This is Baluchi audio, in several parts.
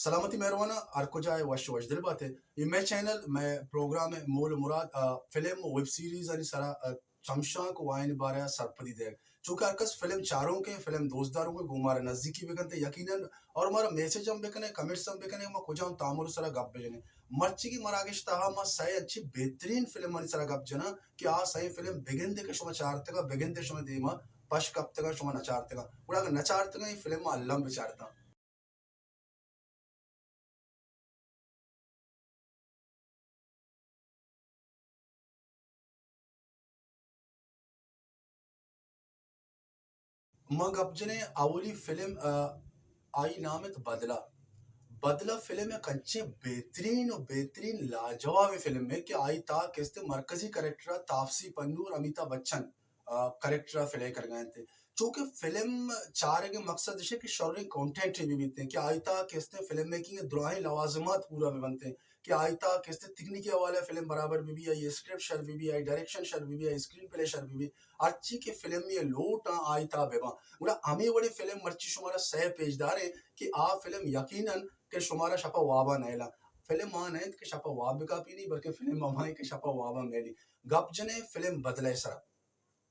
سلامتی مہرواناں، ہر کجا ئے وش وشدل بات ئے۔ اے مئے چینل، مئے پروگرام ئے مول و مراد، آ، فلم و ویب سیریز آنی سرا، آ، چمشانک و آیانی بارہ ء سرپدی دیگ۔ چونکہ ہر کس فلم چارونک ئے، فلم دوست دارونک ئے، گوں مارا نزیکی بکنت یقیناً، اور مارا میسج ہم بکنے، کمنٹس ہم بکنے، ما کجام تامر سرا گپ بجنے۔ مرچی کی مراگش تہا ما سئے انچیں بہترین فلم آنی سرا گپ جناں کہ آ سئے فلم بگندے کہ شما چارتگا، بگندے شما دیما پش کپتگا، شما نچارتگا۔ گڑا اگر نچارتگا، اے فلم ما الم بچارتاں۔ ما گپ جنیں اولی فلم، آ، آئی نام ات بدلہ۔ بدلہ فلم یک انچیں بہترین و بہترین لاجواب فلم ہے کہ آئی تا کست مرکزی کریکٹر تاپسی پنو اور امیتابھ بچن آ، کریکٹر ء پلے کنگا انت۔ چونکہ فلم چارگ ء مقصد اش کہ شریں کنٹینٹ بہ بیت کہ آئی تہا کہ است فلم میکنگ ء دراہیں لوازمات پورا بہ بنت، کہ آئی تہا کہ است تکنیکی حوالہ ء فلم برابر بہ بی، آئی اسکرپٹ شر بہ بی، آئی ڈائریکشن شر بہ بی، آئی اسکرین پلے شر بہ بی، ہرچی کہ فلمی ء لوٹ آں آئی تہا بہ باں۔ گڑا ہمے وڑیں فلم مرچی شمارا سئے پیش داریں کہ آ فلم یقیناً کہ شمارا شپا وابا نئیلاں۔ فلم آ نہ انت کہ شپا واب بکاپینی، بلکہ فلم ہما انت کہ شپا وابا میلی۔ گپ جنیں فلم بدلہ ء سرا۔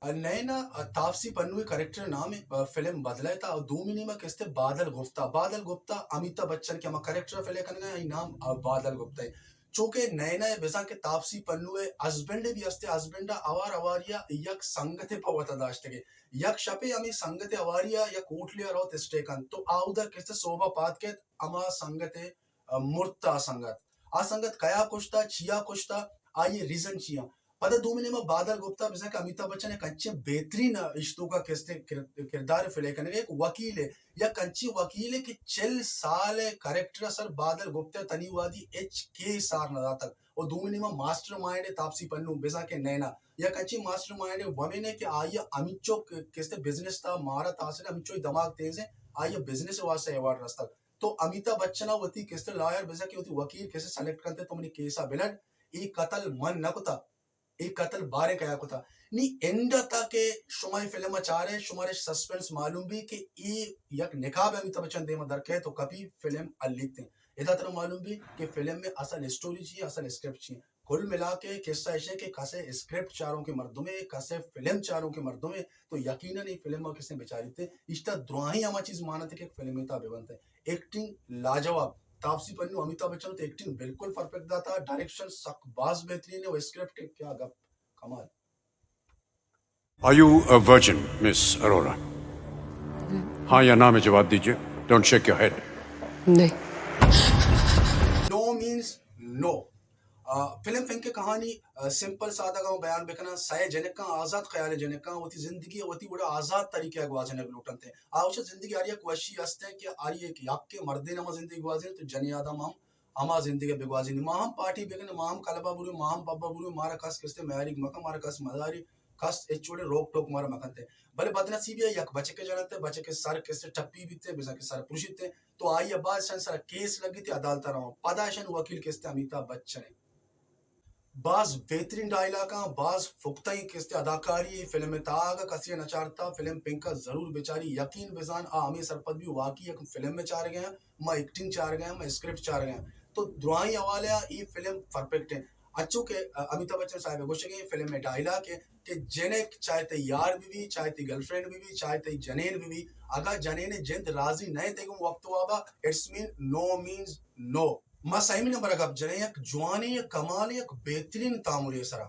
نئے نا، تاپسی پنو ء کریکٹر نام ء فلم بدلہ ء تا۔ دومی نیمگ کست ء بادل گپتا۔ بادل گپتا امیتابھ بچن کہ ہما کریکٹر ء پلے کنگا، آئی نام بادل گپتا ء۔ چونکہ نئے نا ء بزاں کہ تاپسی پنو ء ہزبینڈ ء بھی ہستے، ہزبینڈ ء اوار اواری ء یک سنگتے پہ وتا داشتگے۔ یک شپے ہمے سنگت ء اواری ء یک ہوٹلے ء روت اسٹے کنت، تو آودا کست ء سہب ء پاد کیت، ہما سنگت ء مرتا سنگت۔ آ سنگت کیا کشتا، چیا کشتا، آئی ریزن چیا؟ پدا دومی نیما بادل گپتا بزاں کہ امیتابھ بچن یک انچیں بہترین اشتوکا کستے کر-، کردار پلے کنگا، یک وکیل ہے، یک انچیں وکیل ہے کہ چل سال کریکٹر سر بادل گپتا تنی وادی اچ کیس آر نہ داتگ۔ اور دومی نیما ماسٹر مائنڈ ہے تاپسی پنو بزاں کہ نینا، یک انچیں ماسٹر مائنڈ ہے ومن ہے کہ آئی ہمینچو کستے بزنس تا مارا تاثر ہمینچو دماغ تیز ہے، آئی بزنس واسطہ ایوارڈ رستگ۔ تو امیتابھ بچن ء وتی کستے لائر بزاں کہ وتی وکیل کستے سلیکٹ کنتے تو منی کیس ء بلڈ، اے قتل من نہ کتا، اے قتل باریں کیا کتا۔ نی اینڈ ء تا کہ شما اے فلم ء چارے، شمارے سسپنس معلوم بی کہ اے یک نقاب امیتابھ بچن دیما در کئے تو کپی فلم الیت۔ ادا ترا معلوم بی کہ فلم میں اصل اسٹوری چی ہے، اصل اسکرپٹ چی ہے۔ کل ملا کے قصہ ایش ہے کہ کسے اسکرپٹ چاروں کے مردمے، کسے فلم چاروں کے مردمے، تو یقیناً اے فلم ء کسے بچاریتے، اشتا دراہیں ہما چیز مانتے کہ فلم تا بہ بنتے۔ ایکٹنگ لاجواب۔ تاپسی پنو، امیتابھ بچن تو ایکٹنگ بالکل پرفیکٹ داتا، ڈائریکشن سک باز بہترین ہے، وہ اسکرپٹ کیا گپ، کمال۔ Are you a virgin, Miss Arora? हाँ या ना में जवाब दीजिए। Don't shake your head. नहीं। No means no. آ، فلم پنک کہانی، آ، سمپل سادہ گاؤں بیان بکناں، سئے جنکاں، آزاد خیال جنکاں، وتی زندگی وتی وڑا آزاد طریقہ گوازینگ لوٹنتے۔ آ وش زندگی ہر یک وشی ہستے کہ ہر یک یک کے مردین ہما زندگی گوازین تو جنی آدم ہم ہما زندگی بگوازین۔ ما ہم پارٹی بکن، ما ہم کلبا برو، ما ہم پبا برو، مارا کس کستے میاریگ مکن، مارا کس مداری، کس ہچ وڑے روک ٹوک مارا مکنتے۔ بلے بدنصیبی یک بچکے جنتے، بچکے سر کستے ٹپی بیتے، بزاں کہ سر پروشیتے۔ تو آئی ء باز شان سرا کیس لگیت، عدالت ء روان۔ پدا اشانی وکیل کستے امیتابھ بچن ء۔ باز بہترین ڈائیلاگاں، باز پختہ ایں کستے اداکاری اے فلم ء تہا۔ اگاں کسی ء نچارتا، فلم پنکا ضرور بچاری، یقین بزان آ ہمے سرپد بی واقعی یک فلم ء چارگے آں، ما ایکٹنگ چارگے آں، ما اسکرپٹ چارگے آں۔ تو دراہیں حوالے ء اے فلم پرفیکٹ ایں۔ انچو کہ، ا، امیتابھ بچن صاحب ء گوشگ ء فلم ء ڈائیلاگ ء کہ جنک چاہے تئی یار بہ بی، چاہے تئی گرل فرینڈ بہ بی، چاہے تئی جنین بہ بی، اگاں جنین ء جند راضی نہ انت گوں وقت وابا، it's mean no means no۔ ما سیمی نمبر ء گپ جنیں، یک جوانیں، یک کمالیں، یک بہترین تامرے سرا۔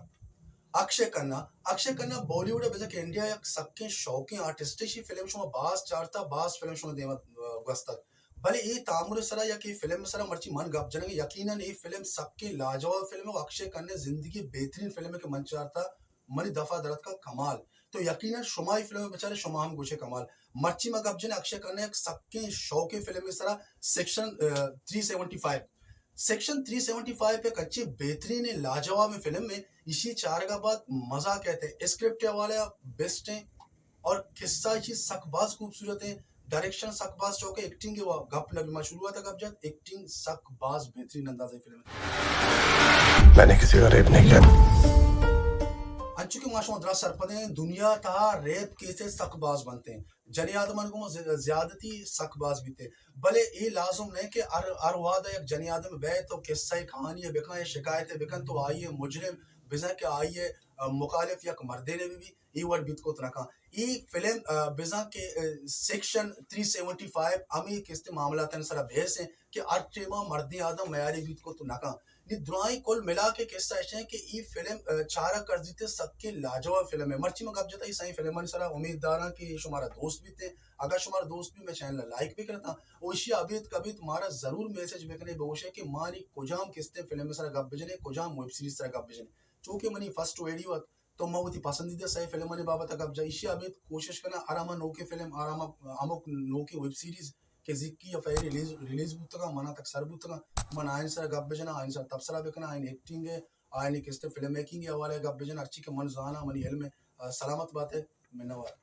اکشے کھنہ، اکشے کھنہ بالی ووڈ ء بزاں کہ انڈیا یک سکیں شوقیں آرٹسٹ، ایشی فلم شما باز چارتا، باز فلم شما دیما، ا، گوستگ۔ بلے اے تامر ء سرا یا کہ اے فلم ء سرا مرچی من گپ جنگ ء، یقیناً اے فلم سکیں لاجواب فلم ء و اکشے کھنہ ء زندگی ء بہترین فلم ء کہ من چارتا، منی دفا درتکا کمال۔ تو یقیناً شما اے فلم ء بچارے، شما ہم گوشے کمال۔ مرچی ما گپ جن اکشے کھنہ ء یک سکیں شوقیں فلم ء سرا سیکشن، ا، three seventy five. Section three seventy five یک اچیں بہترین لاجواب فلم ء، ایشی چارگا بعد مزہ کہتے ہیں۔ اسکرپٹ کے حوالے بیسٹ ہیں اور قصہ ایشی سک باز خوبصورت ہیں۔ ڈائریکشن سک باز چوکے، ایکٹنگ ء گپ نبی، ما شروعات ء گپ جت، ایکٹنگ سک باز بہترین انداز ء فلم ء۔ میں نے کسی کا ریپ نہیں کیا۔ انچو چونکہ ما شما درا سرپدیں، دنیا تہا ریپ کیسز سک باز بنتیں، جنی آدمان گوما زیادتی سک باز بیتیں، بلے اے لازم نہ کہ ہر ہر وہدا یک جنی آدم بیت تو قصہ کہانی بکن یا شکایت بکن تو آئی مجرم بزاں کہ آئی مخالف یک مردینے بی، اے وڑ بیت کت نہ کن۔ اے فلم بزاں کہ سیکشن تھری سیونٹی فائیو ہمیں کست معاملات سرا بحث ہیں کہ ہر ٹیما مردیں آدم میاری بیت کت نہ کن۔ نی درائیں کل ملا کے قصہ ایش ہیں کہ ای فلم چارہ کرزیت سکیں لاجواب فلم ہے۔ مرچی من گپ جتا ای سائیں فلمانی سرا، امید داراں کہ شمارا دوست بیتے۔ اگر شمارا دوست بی میں چینل لائک بکنتا او اشی ابیت کبیت مارا ضرور میسج بکنے بگوشے کہ مانی کجام قسطیں فلم سرا گپ بجنے، کجام ویب سیریز سرا گپ بجنے۔ چونکہ منی فرسٹ ویڈیو ات تو من وتی پسندیدہ سئے فلمانی بابت گپ جا۔ ایشی ابیت کوشش کنا ہر ہما نوکیں فلم، ہر ہما ہمک نوکیں ویب سیریز کہ زکی یا فیری ریلیز ریلیز بوتگاں، منا تک سر بوتگاں، من آئین سر گپ بجنا، آئین سر تبصرہ بکنا، آئین ایکٹنگ ہے، آئین کسٹ فلم میکنگ حوالہ گپ بجنا، ہرچی کہ من زانا منی علم ہے۔ سلامت بات ہے، منوار۔